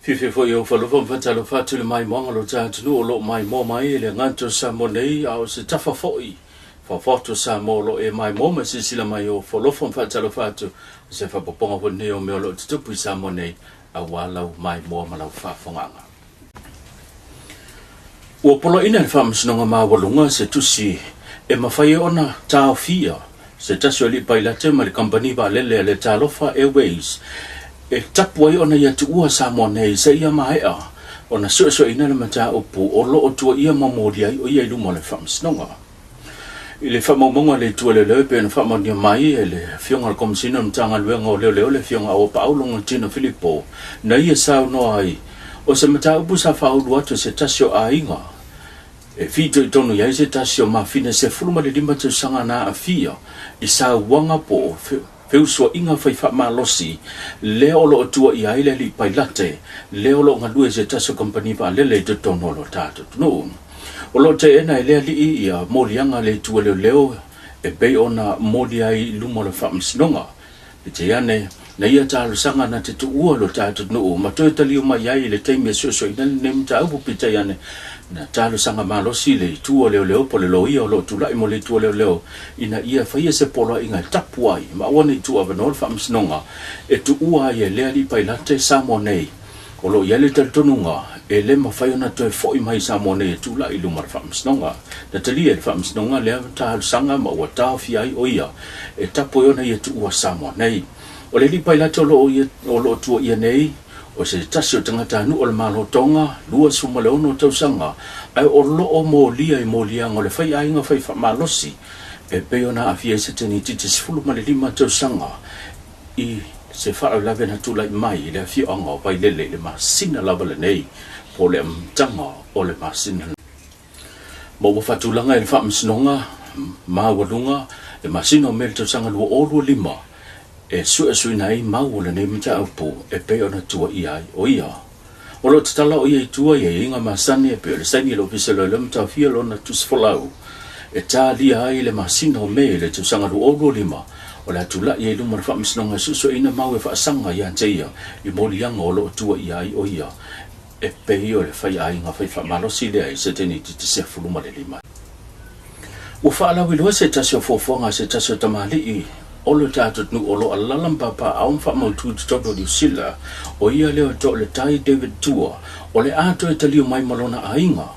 Fiafia foi e ofo alofa ma faatalofa atu i le maimoaga o lo ta atunuu o lo o maimoa mai e le agato o Samoa nei, a o se tafa foi faafofoto Samoa o lo o e maimoa ma silasila mai e ofo alofa ma faatalofa atu. O se faapopoga foi lenei o mea o lo o tutupu i Samoa nei aua lau maimoa ma lau faafofogaaga. Ua poloaiina e le Faamasinoga Maualuga se tusi e mafai ai ona taofia se tasi o alii pailate ma le kamupani vaalele a le Talofa Airways e tapu ai ona ia tuua Samoa nei seia maea ona suesueina le mataupu o lo o tuaia ma molia ai o ia i luma o le Faamasinoga. I le faamaumauga a le Itu a Leoleo e pei ona faamaonia mai e le Afioga a le Komesina o le Matagaluega o Leoleo le Afioga Auapaau Logotino Filipo na ia saunoa ai o se mataupu sa faaulu atu e se tasi o aiga e fitoitonu i ai se tasi o mafine 15 tausaga na aafia i sauaga po o feusuaiga fai faamalosi lea o lo o tuaia ai le alii pailate lea o lo o galue i se tasi o kamupani vaalele i totonu o lo tatou atunuu. O lo o teena e le alii ia moliaga a le Itu a Leoleo e pei ona molia ai i luma o le Faamasinoga. Peitai ane, na ia talosaga na te tuua lo tatou atunuu ma toe taliu mai ai i le taimi e suesueina lenei mataupu. Peitai ane, na talosaga malosi le Itu a Leoleo po o le loia o lo o tulai mo le Itu a Leoleo ina ia faia se poloaiga e tapu ai ma aua ne i tuuavanoa le Faamasinoga e tuua ai e le Alii Pailate Samoa nei. O lo o i ai le talitonuga e le mafai ona toe foi mai i Samoa nei e tulai i luma o le Faamasinoga. Na talia e le Faamasinoga lea talosaga ma ua taofia ai o ia e tapu ai ona ia tuua Samoa nei. O le Alii Pailate o lo o ia o lo o tuaia nei, o se tasi o tagatanuu o le Malo Tonga, 26 tausaga, ae o lo o molia i moliaga o le faiaiga fai faamalosi e pei ona aafia ai se tenititi 15 tausaga i se faalavelave na tulai mai i le afioaga o Vailele i le masina lava lenei po o le amataga o le masina. Ma ua faatulaga e le Faamasinoga Maualuga le masina o Me le tausaga 2025 e suesueina ai mau o lenei mataupu e pei ona tuuaia ai o ia. O lo o tatala o ia i tua i aiaiga masani e pei o le saini a le Ofisa o Leoleo ma taofia lona tusifolau e talia ai le masina o Me le tausaga 2025 o le a tulai ai i luma o le Faamasinoga e suesueina mau e faasaga ia te ia i moliaga o lo o tuuaia ai o ia e pei o le faiaiga fai faamalosi lea i se tenititi 15. Ua faalauiloa se tasi o fuafuaga a se tasi o tamalii o lo tatou atunuu o lo o alala ma papaaao ma faamautu i totonu o Niu Sila, o ia lea o Toaletai David Tua, o le a toe taliu mai ma lona aiga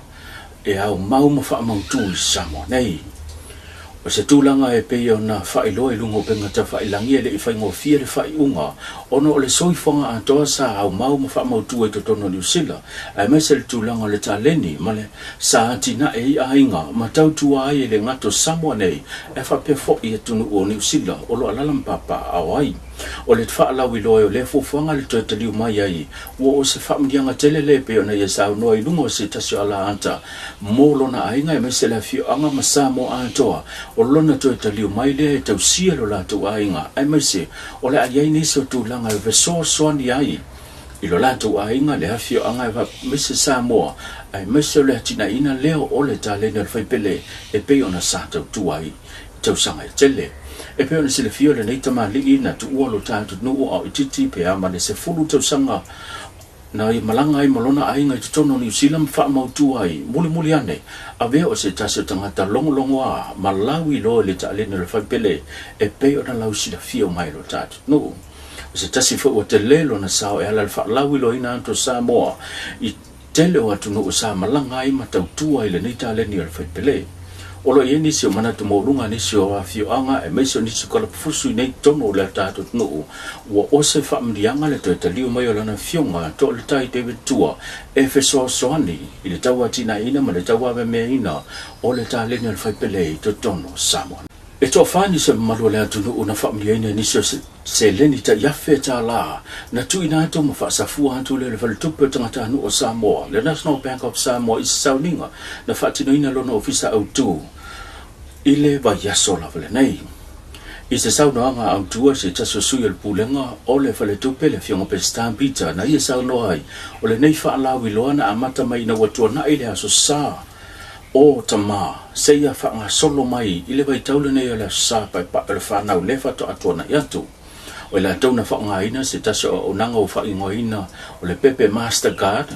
e aumau ma faamautu i Samoa nei. O se tulaga e pei ona faailoa i luga o upega tafailangi e le i faigofie le faaiuga ona o le soifuaga atoa sa aumau ma faamautu ai totonu o Niu Sila, aemaise le tulaga o le taleni ma le sa atinae ai aiga ma tautua ai e le gata o Samoa nei ae faapea foi atunuu o Niu Sila o lo o alaala ma papaaao ai. O le faalauiloa o lea fuafuaga le toe taliu mai ai ua o se faamanuiaga tele lea e pei ona ia saunoa i luga o se tasi o alaata mo lona aiga aemaise le afioaga ma Samoa atoa. O lona toe taliu mai lea e tausia lo latou aiga aemaise o le a i ai nisi o tulaga e fesoasoani ai i lo latou aiga, le afioaga aemaise Samoa aemaise o le atinaeina lea o le taleni o le faipele e pei ona sa tautua ai i tausaga e tele. E pei ona silafia o lenei tamalii na tuua lo tatou nuu a o itiiti pe a ma le 10 tausaga na malaga ai ma lona aiga i totonu o Niu Sila ma faamautu ai mulimuli ane avea o se tasi o tagata logologoa ma lauiloa i le taleni o le faipele e pei ona lausilafia uma ai lo tatou nuu. O se tasi foi ua tele lona sao e ala i le faalauiloaina atu o Samoa i tele o atunuu sa malaga ai ma tautua i lenei taleni o le faipele. O lo o i ai nisi o manatu maualuga, nisi o afioaga aemaise o nisi o kalapufusu i nei totonu o le tatou atunuu ua ose faamanuiaga le toe taliu mai o lana afioga Toaletai David Tua e fesoasoani i le tauatinaeina ma le tauavemeaina o le taleni o le faipele i totonu o Samoa. E toafa nisi o mamalu o le atunuu na faamanuiaina i nisi o seleni tai $1,000 na tuuina atu ma faasafua atu lea i le Faletupe o Tagatanuu o Samoa, le National Bank of Samoa i se sauniga na faatinoina lona ofisa autu i le vaiaso lava lenei. I se saunoaga autu a se tasi o sui o le Pulega o le Faletupe, le Afioga Pestan Peter, na ia saunoa ai, o lenei faalauiloa na amata mai ina ua tuanai le Aso Sa O tama, seia faagasolo mai i le vaitau lenei o le Aso Sa paepae o le fanau lea faatoa tuanai atu. O i latou na faaaogaina se tasi o auaunaga ua faaigoaina o le pepe Mastercard,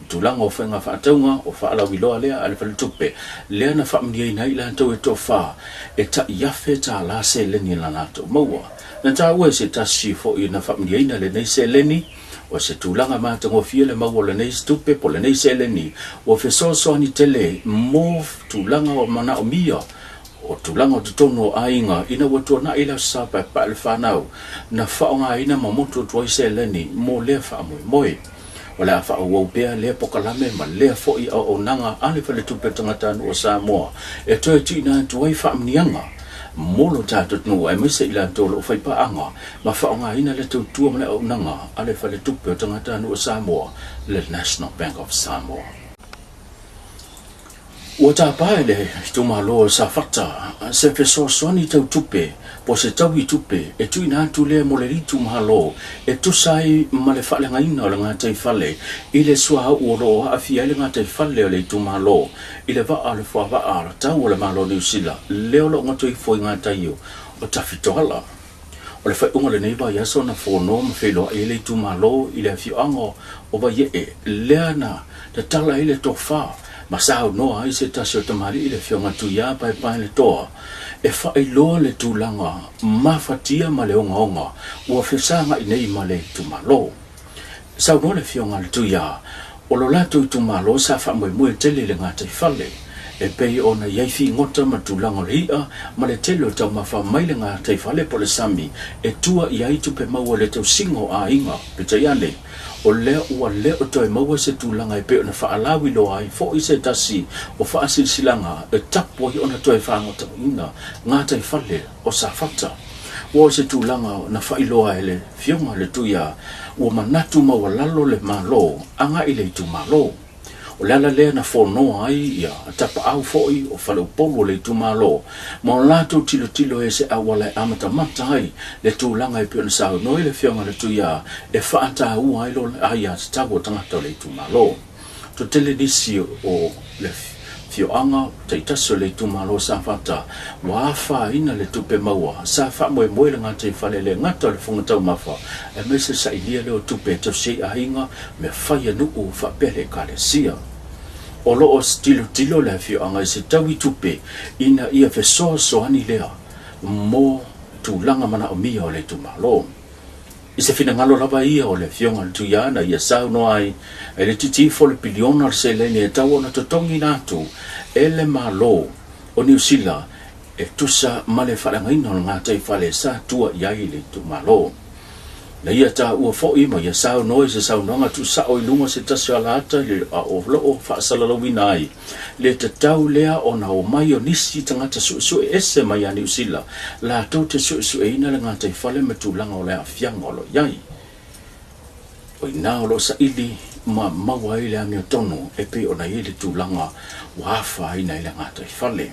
tulaga o faiga faatauga o faalauiloa lea a le faletupe lea na faamanuiaina ai i latou e toafa e tai $1,000 seleni na latou maua. Na taua e se tasi foi na faamanuiaina lenei seleni, o se tulaga matagofie le maua o lenei tupe po o lenei seleni ua fesoasoani tele mo tulaga o manaomia o tulaga o totonu o aiga ina ua tuanai le Aso Sa Paepae o le Fanau na faaaogaina ma motu atu ai seleni mo lea faamoemoe. O le a faaauau pea lea pokalame ma lea foi auaunaga a le Faletupe o Tagatanuu o Samoa e toe tuuina atu ai faamanuiaga mo lo tatou atunuu aemaise i latou o lo o faipaaga ma faaaogaina le tautua ma le auaunaga a le Faletupe o Tagatanuu o Samoa, le National Bank of Samoa. Ua tapa e le itumalo o Safata se fesoasoani tau tupe po o se taui tupe e tuuina atu lea mo le itumalo e tusa ai ma le faaleagaina o le gataifale i le suauu o lo o aafia ai le gataifale o le itumalo i le vaa o le fuavaa tau o le Malo o Niu Sila lea o lo o goto ifo i gatai o Tafitoala. O le faaiuga o lenei vaiaso na fono ma feiloai ai le itumalo i le afioaga o Vaiee, lea na tatala ai le tofa ma saunoa ai se tasi o tamalii le Afioga Tuiā Paepaeletoa e faailoa le tulaga mafatia ma le ogaoga ua fesagai nei ma le itumalo. Saunoa le Afioga le Tuiā, o lo latou itumalo sa faamoemoe tele i le gataifale, e pei ona i ai figota ma tulaga o le i'a ma le tele o taumafa mai le gataifale po o le sami e tua i ai tupe maua i le tausiga o aiga. Peitai ane, o lea ua le o toe maua se tulaga e pei ona faalauiloa ai foi se tasi o faasilasilaga e tapu ai ona toe fagotauina gataifale o Safata. Ua o se tulaga na faailoa e le Afioga le Tuia, ua manatu maualalo le Malo agai i le itumalo. O le ala lea na fonoa ai ia tapaau foi o faleupolu o le itumalo ma o latou tilotilo e se auala e amatamata ai le tulaga e pei ona saunoa ai le Afioga le Tuia e faataua ai lo aiatatau o tagata o le itumalo. Toatele nisi o le afioaga taitasi o le itumalo o Safata ua afaina le tupe maua sa faamoemoe le gataifale le gata o le fofoga taumafa aemaise le sailia lea o tupe e tausi ai aiga, mea fai a nuu faapea le ekalesia. O lo o tilotilo le afioaga i se taui tupe ina ia fesoasoani lea mo tulaga manaomia o le itumalo. I se finagalo lava ia o le Afioga i le Tuiaana ia saunoa ai, e le titifo le piliona o le seleni e tatau ona totogiina atu e le Malo o Niu Sila e tusa ma le faaleagaina o le gataifale sa tua i ai le itumalo. Na ia taua foi ma ia saunoa i se saunoaga tuusao i luga o se tasi o alaata i le o lo o faasalalauina ai le tatau lea ona omai o nisi tagata suesue ese mai ia Niu Sila latou te suesueina le gataifale ma tulaga o le aafiaga o lo o i ai. O i ina o lo o saili ma maua ai le amiotonu e pei ona i ai le tulaga ua afaina ai le gataifale.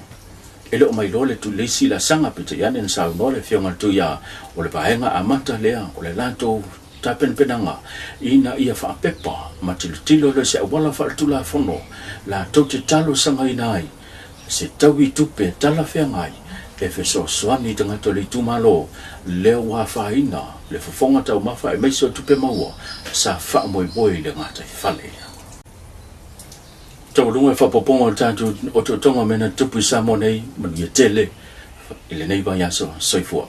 E le o mailoa le le isi laasaga, peitai ane na saunoa le Afioga i le Tuiā, o le vaega amata lea o le latou tapenapenaga ina ia faapepa ma tilotilo loa i se auala faaletulafono latou te talosagaina ai se taui tupe talafeagai e fesoasoani i tagata o le itumalo lea ua afaina le fofoga taumafa aemaise o tupe maua sa faamoemoe i le gataifale. Taualuga e faaopoopoga o le tatou otootoga o mea na tutupu i Samoa nei, manuia tele i lenei vaiaso. Soifua.